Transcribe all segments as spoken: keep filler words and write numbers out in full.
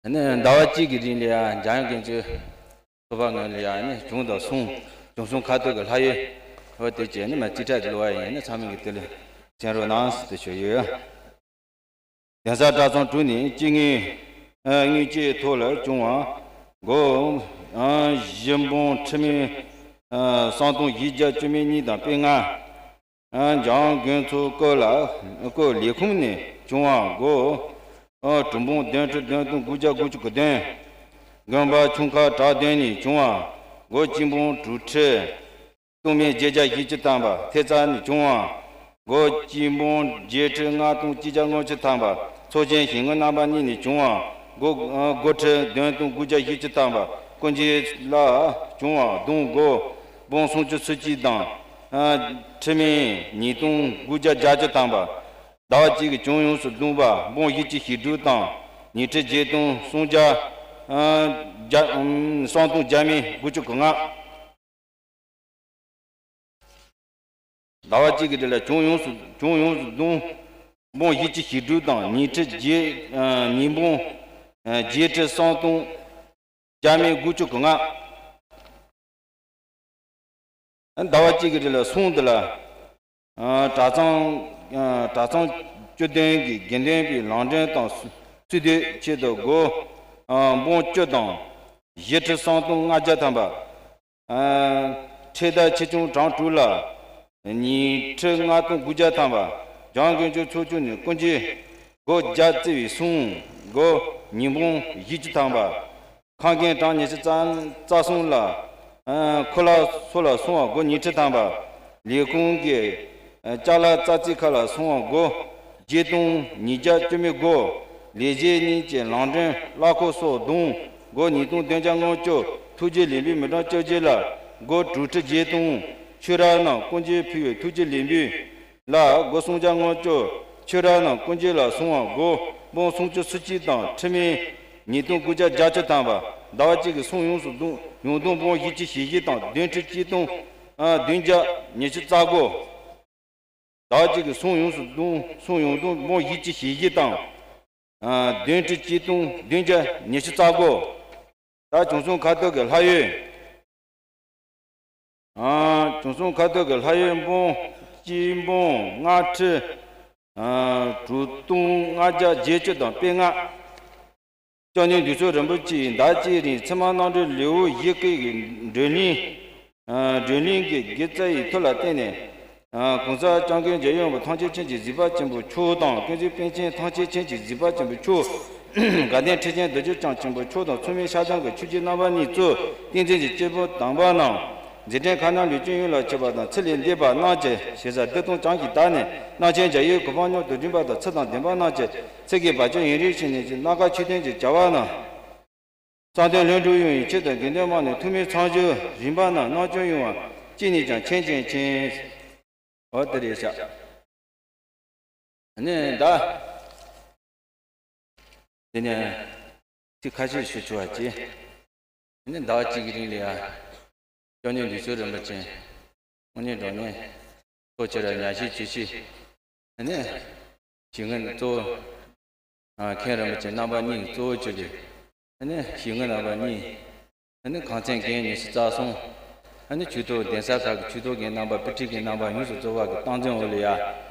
ནི་ཟླ་བ་གཅིག་གི་རིང་ལ་ཡང་འཇམ་དབྱངས་དགེ་ཆོས་ཚོགས་པ་ངོས་ལ་ཡང་ནི་བྱུང་དང་གསུང་བྱུང་སོང་ཁ་ཐུག་གི་ལྷ་ཡུལ་འོ་དེ་བྱས་ནི་མ་རྩིས་ཁྲ་དེ་ལོ་བ་ཡིན་ནི་ཚང་མས་ཀྱི་དེ་ལ་མཚན་རོགས་གནང་ཟེར་དེ་ཞུ་ཡོད། གདན་ས་གྲྭ་ཚང་དྲུག་ནས་སྤྱི་ངན་དངུལ་སྤྱིའི་ཐོག་ལ་བྱུང་བ་སྒོ་བཞི་འབུམ་ཁྲི་མེད་སུམ་སྟོང་བཞི་བརྒྱ་བཅུ་མེད་གཉིས་དང་པེ་ལྔ། འཇང་དགོན་ཚོགས་སྐོར་ལ་སྐོར་ལས་ཁུངས་ནས་བྱུང་བ་སྒོ་དྲུག་འབུམ་བདུན་ཁྲི་བདུན་སྟོང་དགུ་བརྒྱ་དགུ་བཅུ་གོ་བདུན། དགོན་པ་ཆུང་ཁག་བྲག་གདན་ནས་བྱུང་བ་སྒོ་གཅིག་འབུམ་དྲུག་ཁྲི་སྟོང་མེད་བརྒྱད་བརྒྱ་བཞི་བཅུ་ཐམ་པ། ཐེབས་རྩ་ནས་བྱུང་བ་སྒོ་གཅིག་འབུམ་བརྒྱད་ཁྲི་ལྔ་སྟོང་གཅིག་བརྒྱ་ལྔ་བཅུ་ཐམ་པ། ཚོགས་ཆེན་ཞལ་ངོ་རྣམ་པ་གཉིས་ནས་བྱུང་བ་སྒོ་དགུ་ཁྲི་བདུན་སྟོང་དགུ་བརྒྱ་བཞི་བཅུ་ཐམ་པ། སྐུ་མཆེད་ལ་བྱུང་བ་གདུང་སྒོ་འབུམ་སུམ་ཅུ་སོ་གཅིག་དང་ཁྲི་མེད་ཉིས་སྟོང་དགུ་བརྒྱ་བརྒྱད་ཅུ་ཐམ་པ། ཟླ་བ་གཅིག་གི་བྱུང་ཡོངས་སུ་བསྡོམས་པ་འབུམ་བཞི་བཅུ་ཞེ་དྲུག་དང་ཉི་ཁྲི་བརྒྱད་སྟོང་སུམ་བརྒྱ་བརྒྱ་སུམ་སྟོང་བརྒྱ་མེད་དགུ་བཅུ་གོ་ལྔ། ཟླ་བ་གཅིག་གི་རིང་ལ་བྱུང་ཡོངས་སུ་བྱུང་ཡོངས་སུ་བསྡོམས་འབུམ་བཞི་བཅུ་ཞེ་དྲུག་དང་ཉི་ཁྲི་བརྒྱད་ཉིས་འབུམ་བརྒྱད་ཁྲི་སུམ་སྟོང་བརྒྱ་མེད་དགུ་བཅུ་གོ་ལྔ། ཟླ་བ་གཅིག་གི་རིང་ལ་སོང་འདི་ལ་གྲྭ་ཚང་གྲྭ་ཚང་བཅུ་བདུན་གྱི་དགེ་འདུན་པའི་ལམ་འདྲེན་དང་སུ་སུ་དུས་ཆེད་དུ་སྒོ་འབུམ་བཅུ་དང་བཞི་ཁྲི་སུམ་སྟོང་ལྔ་བརྒྱ་ཐམ་པ། ཁྲལ་དར་ཆེ་ཆུང་གྲངས་དྲུག་ལ་ཉིས་ཁྲི་ལྔ་སྟོང་དགུ་བརྒྱ་ཐམ་པ། འཇང་དགོན་ཆོས་ཚོགས་ཆུང་ནས་སྐུ་མཆེད་སྒོ་བརྒྱ་བརྩི་བའི་སུམ་སྒོ་ཉིས་འབུམ་བཞི་བཅུ་ཐམ་པ། ཁང་རྒན་གྲངས་ཉི་ཤུ་རྩ་རྩ་གསུམ་ལ་ཁོ་ལག་སོ་ལ་སོང་བ་སྒོ་ཉི་ཁྲི་ཐམ་པ། ལས་ཁུངས་ཀྱི་ཅ་ལག་རྩ་རྩིས་ཁ་ལ་སོང་བ་སྒོ་བརྒྱད་སྟོང་ཉིས་བརྒྱ་བཅུ་མེད་དགུ། ལས་བྱེད་གཉིས་ཀྱི་ལམ་འདྲེན་གླ་འཁོར་སོགས་བསྡོམས་སྒོ་ཉིས་སྟོང་བདུན་བརྒྱ་ལྔ་བཅུ། ཐུགས་རྗེ་ལེགས་འབུལ་མི་གྲངས་བཅོ་བརྒྱད་ལ་སྒོ་དྲུག་ཁྲི་བརྒྱད་སྟོང་། ཆོས་གྲྭ་རྣམས་སྐུ་མཆེད་ཕུལ་བའི་ཐུགས་རྗེ་ལེགས་འབུལ་ལ་སྒོ་སུམ་བརྒྱ་ལྔ་བཅུ། ཆོས་གྲྭ་རྣམས་སྐུ་མཆེད་ལ་སོང་བ་སྒོ་འབུམ་སུམ་ཅུ་སོ་གཅིག་དང་ཁྲི་མེད་ཉིས་སྟོང་དགུ་བརྒྱ་བརྒྱད་ཅུ་ཐམ་པ། ཟླ་བ་གཅིག་གི་སོང་ཡོངས་སུ་བསྡོམས་ཡོངས་བསྡོམས་འབུམ་བཞི་བཅུ་ཞེ་བཞི་དང་བདུན་ཁྲི་གཅིག་སྟོང་བདུན་བརྒྱ་ཉི་ཤུ་རྩ་དགུ། ཟླ་བ་གཅིག་གི་སོང་ཡོངས་སུ་བསྡོམས་སོང་ཡོངས་བསྡོམས་འབུམ་བཞི་བཅུ་ཞེ་བཞི་དང་། བདུན་ཁྲི་གཅིག་སྟོང་བདུན་བརྒྱ་ཉི་ཤུ་རྩ་དགུ། ད་བྱང་སེམས་ཁ་ཐུག་གི་ལྷ་ཡུལ། བྱང་སེམས་ཁ་ཐུག་གི་ལྷ་ཡུལ་འབུམ་གཅིག་འབུམ་ལྔ་ཁྲི་དྲུག་སྟོང་ལྔ་བརྒྱ་བརྒྱད་ཅུ་དང་པེ་ལྔ། སྐྱབས་མགོན་འདུས་ཚོགས་རིན་པོ་ཆེས་ཟླ་གཅིག་རིང་ཚད་མ་རྣམ་འགྲེལ་ལེའུ་བཞི་སྐོར་གྱི་བགྲོ་གླེང་། བགྲོ་གླེང་གི་དགེ་རྩ་ཡི་མཐུ་ལ་བརྟེན་ནས། གོང་ས་སྐྱབས་མགོན་རྒྱལ་བའི་དབང་པོ་ཐམས་ཅད་མཁྱེན་ཅིང་གཟིགས་པ་ཆེན་པོ་མཆོག་དང་། ཀུན་གཟིགས་པཎ་ཆེན་ཐམས་ཅད་མཁྱེན་ཅིང་གཟིགས་པ་ཆེན་པོ་མཆོག་དགའ་ལྡན་ཁྲི་ཆེན་རྡོ་རྗེ་འཆང་ཆེན་པོ་མཆོག་དང་། མཚུངས་མེད་ཤར་ཟངས་ཀྱི་ཆོས་རྗེ་རྣམ་པ་གཉིས་གཙོས་ཏིང་འཛིན་གྱི་སྐྱེས་བུ་དམ་པ་རྣམས་མཛད་འཕྲིན་ཁ་ནང་ལུས་སྤྱོད་ཡོངས་ལ་མཆོད་པ་དང་ཚུལ་ལས་འདས་པ་རྣམས་ཀྱི་ཞེ་ས་བདུད་དང་བྱང་གི་བདག་ནི་རྣམ་མཁྱེན་རྒྱལ་བའི་གོ་འཕང་མྱུར་དུ་འགྲིམ་པ་དང་། ཚེ་དང་ལྡན་པ་རྣམས་ཀྱི་ཚེ་གི་བར་ཆད་ཡུན་རིང་ཞི་ནས་ཀྱི་སྣ་ཁ་མཆོད་རྟེན་གྱི་བྱ་བ་རྣམས། བསམ་དོན་ལྷུན་གྲུབ་ཡོང་བའི་ཆེད་དུ་དགེ་འདུན་དམངས་ནས་ཐུགས་སྨོན་མཚམས་སྦྱོར་རིམ་པ་རྣམས་གནང་སྐྱོང་ཡོང་བ་ཅི་ནས་ཀྱང་མཁྱེན་ཅིང་མཁྱེན། འོ་དེ་རེད་ཤག་ནས་ད། དེ་ནས་ཚིག་ཁ་ཤས་ཞུ་ཆོག་པ་བྱེད། ནས་ཟླ་བ་གཅིག་གི་རིང་ལ་ཡ། སྐྱབས་མགོན་འདུས་ཚོགས་རིན་པོ་ཆེ་དངོས་གནས་དྲང་གནས་ཐུགས་རྗེ་ཆེ་ཉག་གཅིག་ཇི་ཞིག་ནས་ཞི་ངན་གཙོ་བོ། མཁན་རིན་པོ་ཆེ་རྣམ་པ་གཉིས་གཙོ་བོ་གྱུར་ཏེ། ཞི་ངན་རྣམ་པ་གཉིས། ཁང་ཚན་རྒན་ཉི་ཤུ་རྩ་གསུམ། ཆོས་ཐོག་གདན་ས་ཁག་གི་ཆོས་ཐོག་རྒན་རྣམ་པ་དཔེ་ཁྲིད་རྒན་རྣམ་པ་ཡོངས་སུ་རྫོགས་པ་གི་སྟངས་འཛིན་འོག་ལ་ཡ།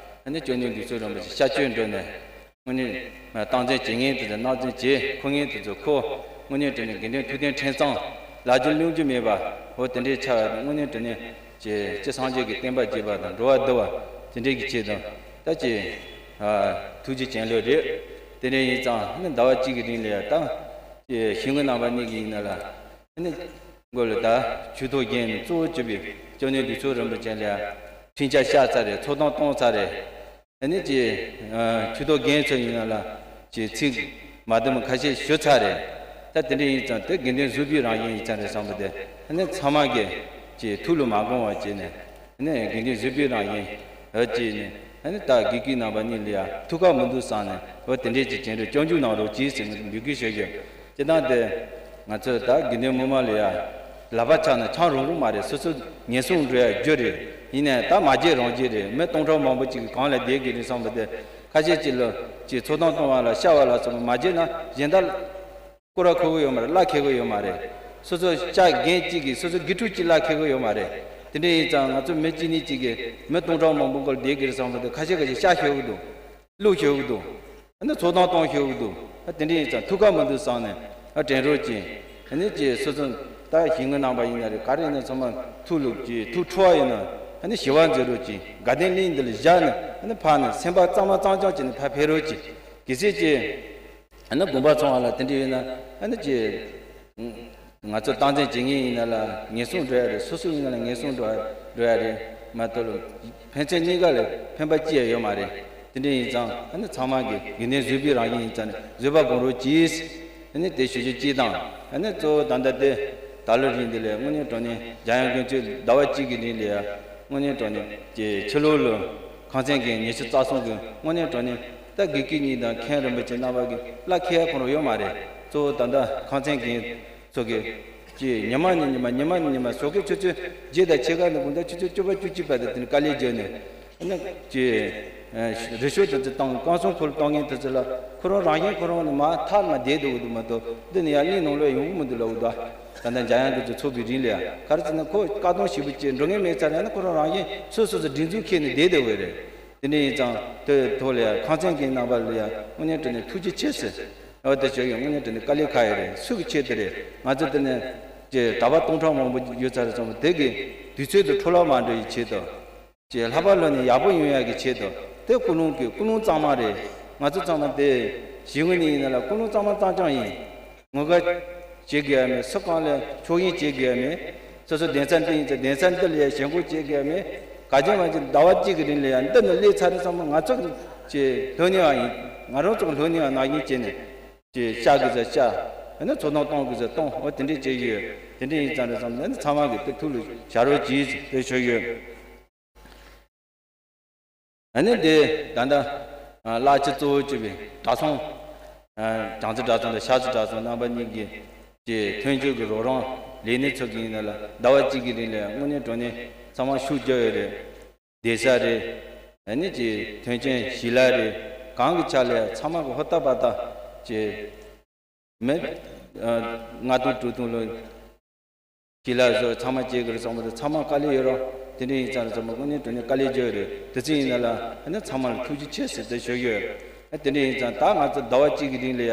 སྐྱབས་མགོན་འདུས་ཚོགས་རིན་པོ་ཆེ་ཤར་བསྐྱོད་འགྲོ་ནས། དངོས་གནས་སྟངས་འཛིན་བྱེད་མཁན་དེ་ཚོ་སྣང་འཛིན་བྱེད། འཁུར་མཁན་དེ་ཚོ་འཁུར། དངོས་གནས་དྲང་གནས་དགེ་འདུན་ཐུགས་མཐུན་ཁྲིམས་གཙང་། ལབ་རྒྱུ་གླེང་རྒྱུ་མེད་པ། འོ་དེ་འདྲའི་ཆ་བ་དང་དངོས་གནས་དྲང་གནས་ཀྱི་སྤྱི་སངས་རྒྱས་ཀྱི་བསྟན་པ་རྒྱས་པ་དང་འགྲོ་བ་བསྡུ་བ་དེ་འདྲའི་གི་ཆེད་དུ་ད་ཀྱི་ཐུགས་རྗེ་ཆེན་ལོས་རེད། དེ་འདྲ་ཡིན་ཙང་ནི་ཟླ་བ་གཅིག་གི་རིང་ལ་ཡ་ད་ཞི་ངན་རྣམ་པ་གཉིས་ཀྱི་ཡིན་ན་ལ་ནི་མགོ་ལ་ད་ཆོས་ཐོག་རྒན་ནས་གཙོ་བོ་གྱུར་པའི་སྐྱབས་མགོན་འདུས་ཚོགས་རིན་པོ་ཆེ་ལ་ཡ་མཚོན་ཆ་བཤགས་ཚར་རེད། ཚོགས་གཏམ་བཏང་ཚར་རེད། ཨ་ནི་ཀྱི་ཆོས་ཐོག་རྒན་ཚོ་ཡིན་ན་ལ་ཀྱི་ཚིག་མ་དུམ་ཁ་ཤས་ཞུ་ཚར་རེད། ད་དེ་འདྲ་ཡིན་ཙང་དེ་དགེ་འདུན་བཟོད་པའི་རང་བཞིན་ཡིན་ཙང་རེད་བསམ་པ་དེ་ཨ་ནི་ཚང་མ་གི་ཀྱི་ཐུགས་ལ་མ་དགོངས་པ་བྱས་ནས་ཨ་ནི་དགེ་འདུན་བཟོད་པའི་རང་བཞིན་འོ་བྱས་ནས་ཨ་ནི་ད་དགེ་བསྐུལ་རྣམ་པ་གཉིས་ལ་ཡ་ཐུགས་ཁག་མི་འདུག་བསམ་ནས་འོ་དེ་འདྲས་ཀྱི་བྱས་འགྲོ་སྐྱོན་འཇུག་གནང་རོགས་གྱིས་ཟེར་ནས་འབོད་སྐུལ་ཞུ་རྒྱུ། སྤྱིར་བཏང་དེ་ང་ཚོས་ད་དགེ་འདུན་སྨོན་མ་ལ་ཡ་ལག་པ་ཆག་ན་ཆང་རུང་རུང་མ་རེད། སོ་སོ་ངན་སོང་འགྲོ་ཡ་རྒྱུ་རེད། ཡིན་ནའི་ད་མ་བརྗེད་རང་བརྗེད་རེད། མི་སྟོང་ཕྲག་མང་པོ་ཅིག་གིས་གང་ལ་བསྡད་དགོས་རེད་བསམ་པ་དེ་ཁ་ཤས་ཅིག་ལ་ཅིག་ཚོགས་གཏམ་གཏོང་བ་ལ་བཤད་པ་ལ་སོགས་པ་མ་བརྗེད་ན་གཞན་དག་སྐོར་ར་ཁེལ་གི་ཡོད་མ་རེད། གླ་ཁེལ་གི་ཡོད་མ་རེད། སོ་སོ་ཤ་རྒན་གཅིག་གིས་སོ་སོ་དགེ་ཕྲུག་གཅིག་གླ་ཁེལ་གི་ཡོད་མ་རེད། དེ་འདྲ་ཡིན་ཙང་ང་ཚོ་མི་གཅིག་གཉིས་གཅིག་གིས་མི་སྟོང་ཕྲག་མང་པོ་སྐོར་བསྡད་ཀྱི་རེད་བསམ་པ་དེ། ཁ་ཤས་ཁ་ཤས་ཤ་ཤོར་གི་འདུག་གླུ་ཤོར་གི་འདུག་ཨ་ནི་ཚོང་ཐོང་གཏོང་ཤོར་གི་འདུག་ཨ་དེ་འདྲ་ཡིན་ཙང་ཐུགས་ཁག་མི་འདུག་བསམ་ནས། ཨ་དྲན་རོགས་གྱིས། ཨ་ནི་ཅེས་སོ་སོ་ད་ཞིང་གི་རྣམ་པ་ཡིན་ན་རེད། ག་རེ་ཡིན་ན་ཚང་མ་ཐུགས་ལུགས་ཀྱི་ཐུགས་ཁྲོ་བ་ཡིན་ན། ཨ་ནི་ཞི་བ་མཛད་རོགས་གྱིས། དགའ་ལྡན་གླིང་འདི་ལ་བཞག་ནས། ཨ་ནི་ཕར་ནས་སེམས་པ་གཙང་མ་གཙང་རྐྱང་བྱས་ནས་ཕར་ཕེབས་རོགས་གྱིས། གལ་སྲིད་ཀྱི་ཨ་ནི་དགོན་པ་ཚང་བ་ལ་དེ་འདྲ་ཡོད་ན། ཨ་ནི་ཅི་ང་ཚོ་སྟངས་འཛིན་བྱེད་མཁན་ཡིན་ན་ལ་ངན་སོང་འགྲོ་ཡ་རེད། སོ་སོ་ཡིན་ན་ལ་ངན་སོང་འགྲོ་ཡ་འགྲོ་ཡ་རེད་མ་གཏོགས། ཕན་ཚུན་གཉིས་ཀ་ལ་ཕན་པ་ཅི་ཡང་ཡོད་མ་རེད། དེ་འདྲ་ཡིན་ཙང་ཨ་ནི་ཚང་མ་གི་དགེ་འདུན་བཟོད་པའི་རང་བཞིན་ཡིན་ཙང་ནི་བཟོད་པ་སྒོམ་རོགས་གྱིས། ཨ་ནི་དེ་ཞུ་རྒྱུ་གཅིག་དང་། ཨ་ནི་གཙོ་བོ་ད་ལྟ་དེ་ད་ལོ་རིང་འདི་ལས་དངོས་གནས་དྲང་གནས་འཇམ་དབྱངས་དགོན་ཆོས་ཟླ་བ་གཅིག་གི་རིང་ལ་ཡ་དངོས་གནས་དྲང་གནས་ཀྱི་ཕྱི་ལོགས་ལ་ཁང་ཚན་གྱི་ཉི་ཤུ་རྩ་གསུམ་གྱི་དངོས་གནས་དྲང་གནས། ད་དགེ་བསྐོས་གཉིས་དང་མཁན་རིན་པོ་ཆེ་རྣམ་པ་གི་གླ་ཁེལ་ཁོ་རང་ཡོད་མ་རེད། གཙོ་བོ་ད་ལྟ་ཁང་ཚན་གྱི་ཚོ་གི་ཀྱི་ཉི་མ་ནས་ཉི་མ་ཉི་མ་ནས་ཉི་མ་ཞོགས་ཀའི་ཆུ་ཚོད་བརྒྱད་དང་ཕྱེད་ཀ་ནས་དགོང་དག་ཆུ་ཚོད་བཅུ་པ་བཅུ་གཅིག་བར་དུ་དེ་ནས་དཀའ་ལས་བརྒྱབ་ནས། ཨ་ནི་ཀྱི་རི་ཤོད་དེ་ཚོ་བཏང་། རྐང་སོང་ཁུལ་བཏང་མཁན་དེ་ཚོ་ལ་ཁོ་རང་རང་བཞིན་ཁོ་རང་ནས་མར་ཐར་མ་བསྡད་འདུག་འདུག་མ་གཏོགས། འདི་ནས་ཡར་གླིང་ནང་ལོགས་ཡོང་གི་མི་འདུག་ལབ་འདུག་ད་ལྟ་འཇམ་དབྱངས་དགོན་ཆོས་ཚོགས་པའི་རིང་ལ་ཡ་ག་རེ་ཟེར་ན། ཁོ་དཀའ་སྡུག་ཞེ་པོ་ཅིག་འགྲོ་མཁན་མེད་ཚར་ཡ་ན། ཁོ་རང་རང་བཞིན་སོ་སོ་སོ་སྒྲིག་འཛུགས་འཁྱེར་ནས་བསྡད་བསྡད་པ་རེད། དེ་འདྲ་ཡིན་ཙང་དེ་ཐོག་ལ་ཡ་ཁང་ཚན་གྱི་རྣམ་པ་ལ་ཡ་དངོས་གནས་དྲང་གནས་ཐུགས་རྗེ་ཆེ་ཟེར། འོ་དེ་ཞུ་ཡོད། དངོས་གནས་དྲང་གནས་དཀའ་ལས་ཁག་ཡོད་རེད། སུ་གི་ཆེད་དུ་རེད། ང་ཚོ་དེ་ནས་ཀྱི་གྲྭ་པ་སྟོང་ཕྲག་མང་པོ་ཡོད་ཚར་ཙང་། དེ་གི་དུས་ཚོད་དུ་འཕྲོ་བརླག་མ་འགྲོ་ཡི་ཆེད་དུ། ཀྱི་ལྷག་པར་ལོ་ནས་ཡག་པོ་ཡོང་ཡག་གི་ཆེད་དུ། དེ་ཀུན་སློང་གི་ཀུན་སློང་གཙང་མ་རེད། ང་ཚོ་ཚང་མ་དེ་གཞི་དངོས་ནས་ཡིན་ན་ལ་ཀུན་སློང་གཙང་མ་གཙང་རྐྱང་ཡིན། ངོ་དགའ་བྱེད་དགོས་ཡ་མེད། སུ་གང་ལ་ཕྱོགས་ཞེན་བྱེད་དགོས་ཡ་མེད། སོ་སོ་གདན་ས་འདི་ཡིན་ཙང་གདན་ས་འདི་ལ་ཡ་ཞེན་ཁོག་བྱེད་དགོས་ཡ་མེད། ག་ཅི་མ་ཅི་ཟླ་བ་གཅིག་གི་རིང་ལ་ཡ་འདི་ནས་སླེབས་ཚར་ནས་ཚང་མ་ང་ཚོ་ཀྱི་ལྷོད་ནས་ཡིན། ང་རང་ཚོ་ལྷོད་ནས་ནང་བཞིན་བྱས་ནས་ཀྱི་ཤ་གི་ཟ་ཤ། ཨ་ནི་ཚོང་ཐོང་གཏོང་གི་ཟ་གཏོང་། འོ་དེ་འདྲས་བྱས་ཡོད། དེ་འདྲས་ཡིན་ཙང་རེད་བསམ་ནས་ཚང་མ་གི་དེ་ཐུགས་ལ་བཞག་རོགས་གྱིས་ཟེར་ཞུ་ཡོད། ཨ་ནི་དེ་ད་ལྟ་ཨ་བླ་སྤྱི་གཙོ་བོ་བྱས་པའི་གྲྭ་ཚང་། ཨ་བྱང་རྩེ་གྲྭ་ཚང་དང་ཤར་རྩེ་གྲྭ་ཚང་རྣམ་པ་གཉིས་ཀྱི་ཀྱི་མཐུན་སྦྱོར་གྱི་རོགས་རམ་ལས་སྣེ་ཚོ་གི་ཡིན་ན་ལ་ཟླ་བ་གཅིག་གི་རིང་ལ་དངོས་གནས་དྲང་གནས་ཚང་མ་ཤུགས་རྒྱབ་ཡོད་རེད། བསྡད་ས་རེད། ཨ་ནི་ཀྱི་མཐུན་རྐྱེན་ཞིང་ལས་རེད། གང་གི་ཆ་ལ་ཚང་མ་གི་ཧོ་ཏ་པ་ཏ་ཀྱི་མི་ཨ་ལྔ་སྟོང་དྲུག་སྟོང་ལོ། ཞིང་ལས་བཟོ་ཚང་མ་བྱེད་དགོས་རེད་བསམ་པ་དེ་ཚང་མ་དཀའ་ལས་ཡོད་རོགས། དེ་འདྲ་ཡིན་ཙང་རེད་བསམ་པ་དངོས་གནས་དྲང་གནས་དཀའ་ལས་བརྒྱབ་ཡོད་རེད། དེ་ཚོ་ཡིན་ན་ལ་ཨ་ནི་ཚང་མ་ལ་ཐུགས་རྗེ་ཆེ་ཟེར་ཏེ་ཞུ་གི་ཡོད། ཨ་དེ་འདྲ་ཡིན་ཙང་ད་ང་ཚོ་ཟླ་བ་གཅིག་གི་རིང་ལ་ཡ་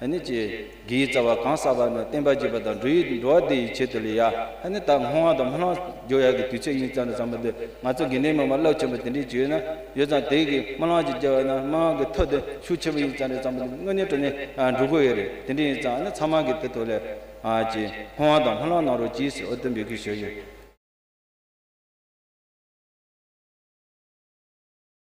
ཨ་ནི་ཀྱི་དགེ་བའི་རྩ་བ་གང་བསགས་པ་ན་བསྟན་པ་རྒྱས་པ་དང་འགྲོ་ཡི་འགྲོ་བ་བདེ་ཡི་ཆེད་དུ་ལ་ཡ། ཨ་ནི་ད་སྔོན་དཔག་དང་སྨོན་ལམ་རྒྱག་ཡག་གི་དུས་ཚོད་ཡིན་ཙང་རེད་བསམ་པ་དེ། ང་ཚོ་དགེ་འདུན་མི་མང་རླབས་ཆེན་པོ་དེ་འདྲས་ཅིག་ཡོད་ན་ཡོད་ཙང་། དེ་གི་སྨོན་ལམ་ཅིག་རྒྱག་ཡོད་ན་སྨོན་ལམ་གི་མཐུ་དེ་ཤུགས་ཆེན་པོ་ཡིན་ཙང་རེད་བསམ་པ་དེ་དངོས་གནས་དྲང་གནས་ཨ་འགྲོ་དགོས་ཡོད་རེད། དེ་འདྲ་ཡིན་ཙང་ཨ་ནི་ཚང་མ་གི་དེ་ཐོག་ལ་ཨ་ཅེ་སྨོན་ལམ་དང་སྨོན་ལམ་གནང་རོགས་གྱིས་ཟེར་འོ་དེ་འབོད་སྐུལ་ཞུ་ཡོད།